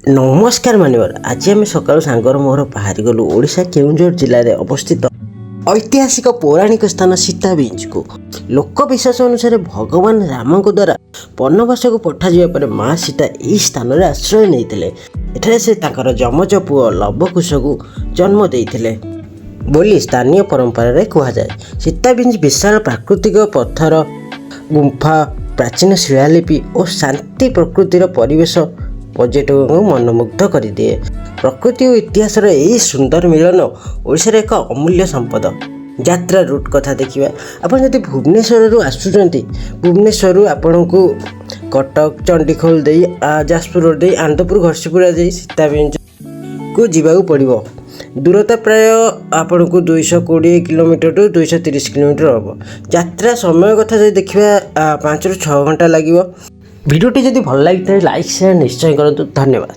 ନମସ୍କାର ମାନ୍ୟବର। ଆଜି ଆମେ ସକାଳୁ ସାଙ୍ଗର ମୋର ବାହାରିଗଲୁ ଓଡ଼ିଶା କେଉଁଝର ଜିଲ୍ଲାରେ ଅବସ୍ଥିତ ଐତିହାସିକ ପୌରାଣିକ ସ୍ଥାନ ସୀତାବିଞ୍ଜକୁ। ଲୋକ ବିଶ୍ୱାସ ଅନୁସାରେ ଭଗବାନ ରାମଙ୍କ ଦ୍ୱାରା ବନବାସକୁ ପଠାଯିବା ପରେ ମା ସୀତା ଏହି ସ୍ଥାନରେ ଆଶ୍ରୟ ନେଇଥିଲେ। ଏଠାରେ ସେ ତାଙ୍କର ଯମଜ ପୁଅ ଲବକୁଶକୁ ଜନ୍ମ ଦେଇଥିଲେ ବୋଲି ସ୍ଥାନୀୟ ପରମ୍ପରାରେ କୁହାଯାଏ। ସୀତାବିଞ୍ଜ ବିଶାଳ ପ୍ରାକୃତିକ ପଥର ଗୁମ୍ଫା, ପ୍ରାଚୀନ ଶିଳାଲିପି ଓ ଶାନ୍ତି ପ୍ରକୃତିର ପରିବେଶ ପର୍ଯ୍ୟଟକଙ୍କୁ ମନମୁଗ୍ଧ କରିଦିଏ। ପ୍ରକୃତି ଓ ଇତିହାସର ଏହି ସୁନ୍ଦର ମିଳନ ଓଡ଼ିଶାର ଏକ ଅମୂଲ୍ୟ ସମ୍ପଦ। ଯାତ୍ରା ରୁଟ୍ କଥା ଦେଖିବା। ଆପଣ ଯଦି ଭୁବନେଶ୍ୱରରୁ ଆସୁଛନ୍ତି, ଭୁବନେଶ୍ୱରରୁ ଆପଣଙ୍କୁ କଟକ, ଚଣ୍ଡିଖୋଲ ଦେଇ, ଯାଜପୁର ରୋଡ଼ ଦେଇ, ଆନନ୍ଦପୁର, ଘସିପୁରା ଦେଇ ସୀତାବିଞ୍ଜକୁ ଯିବାକୁ ପଡ଼ିବ। ଦୂରତା ପ୍ରାୟ ଆପଣଙ୍କୁ 220 କିଲୋମିଟରଠୁ 230 କିଲୋମିଟର ହେବ। ଯାତ୍ରା ସମୟ କଥା ଯଦି ଦେଖିବା, 5ରୁ 6 ଘଣ୍ଟା ଲାଗିବ। ଭିଡ଼ିଓଟି ଯଦି ଭଲ ଲାଗିଥାଏ, ଲାଇକ୍, ସେୟାର ନିଶ୍ଚୟ କରନ୍ତୁ। ଧନ୍ୟବାଦ।